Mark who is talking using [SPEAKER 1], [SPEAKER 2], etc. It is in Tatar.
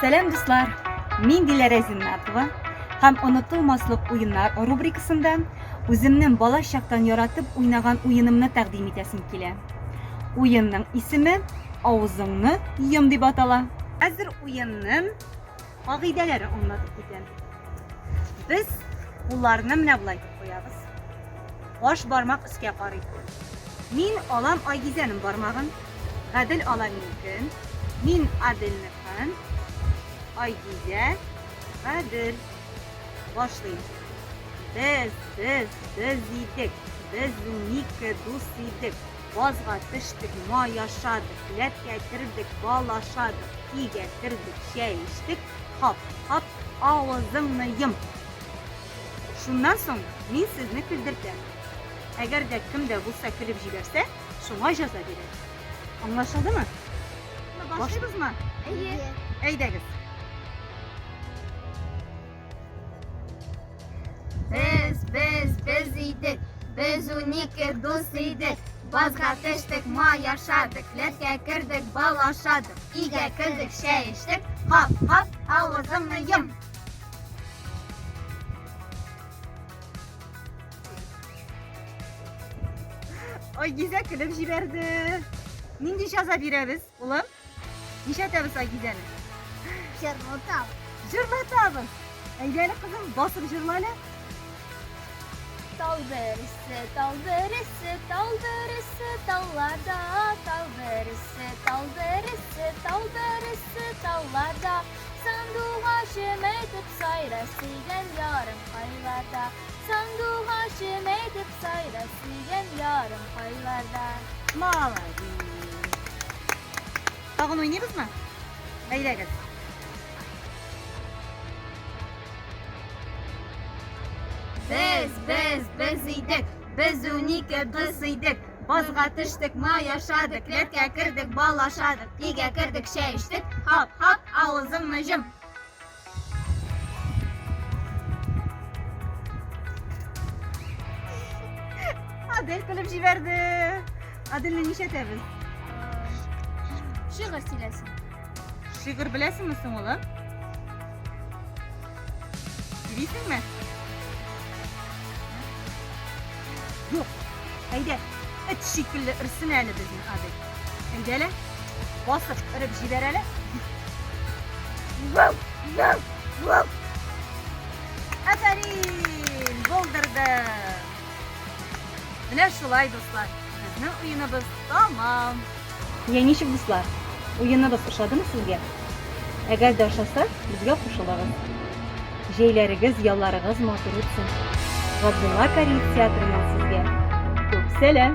[SPEAKER 1] Сәлам, дуслар! Мин Диләрә Зиннатова һәм Онытылмаслык уеннар рубрикасында үземнең бала чактан яратып уйнаган уенымны тәкъдим итәсем килә. Уенның исеме Авызыңны йом дип атала. Хәзер уенның кагыйдәләрен аңлатып китәм. Без кулларны менә болай итеп куябыз. Баш бармак өскә карый. Мин алам Айгизәнең бармагын. Гадел ала минекен, мин Аделныкын, Айгизә, Гадел. Башлыйм. Без, без, без идек, без 12 дус идек. Базга төштек, май ашадык, келәткә кердек, бал ашадык, өйгә кердек, чәй эчтек, хап, хап, авызыңны йом. Шуннан соң мин сезне көлдертәм. Әгәр дә кем дә булса көлеп җибәрсә, Шуңа җәза бирәбез. Аңлашылдымы? Башлыйбызмы?
[SPEAKER 2] Әйе.
[SPEAKER 1] Әйдәгез.
[SPEAKER 2] Без, без, без идек. Без 12 дус идек. Базга төштек, май ашадык, ләткә кердек, бал ашадык. Өйгә кердек, чәй эчтек.
[SPEAKER 1] Кап, кап, авызыңны йом. Айгизә көлеп җибәрде. Нинди җәза бирәбез, улым? Нишләтәбез Айгизәне?
[SPEAKER 2] Җырлатабыз.
[SPEAKER 1] Җырлатабыз. Әйдә әле, кызым, басып җырла әле.
[SPEAKER 2] Тал бөресе, тал бөресе, тал бөресе, талларда, тал бөресе, тал бөресе, тал бөресе, талларда. Сандугачым әйтеп сайра, сөйгән ярым кайларда? Сандугачым әйтеп сайра, сөйгән ярым кайларда?
[SPEAKER 1] Молодец. Тагын уйныйбызмы? Әйдәгез.
[SPEAKER 2] Без, без, без идек, без 12 дус идек. Базга төштек, май ашадык, келәткә кердек, бал ашадык, өйгә кердек, чәй эчтек. Хап, хап, авызыңны җом.
[SPEAKER 1] Адель көлеп җибәрде. Адельне нишләтәбез?
[SPEAKER 2] Шигырь сөйләсен.
[SPEAKER 1] Шигырь беләсеңме соң, улым? Сөйлисеңме? Юк. Әйдә, эт шикелле өрсен әле безне Адель. Әйдә әле. Басып өреп җибәр әле. Афәрин! Булдырды! Менә шулай, дуслар, безнең уеныбыз тамам. Я ничек, дуслар? Уеныбыз ошадымы сезгә? Әгәр дә ошаса, безгә кушылыгыз. Җәйләрегез, ялларыгыз матур үтсен. Габдулла Кариев театрыннан сезгә күп сәлам!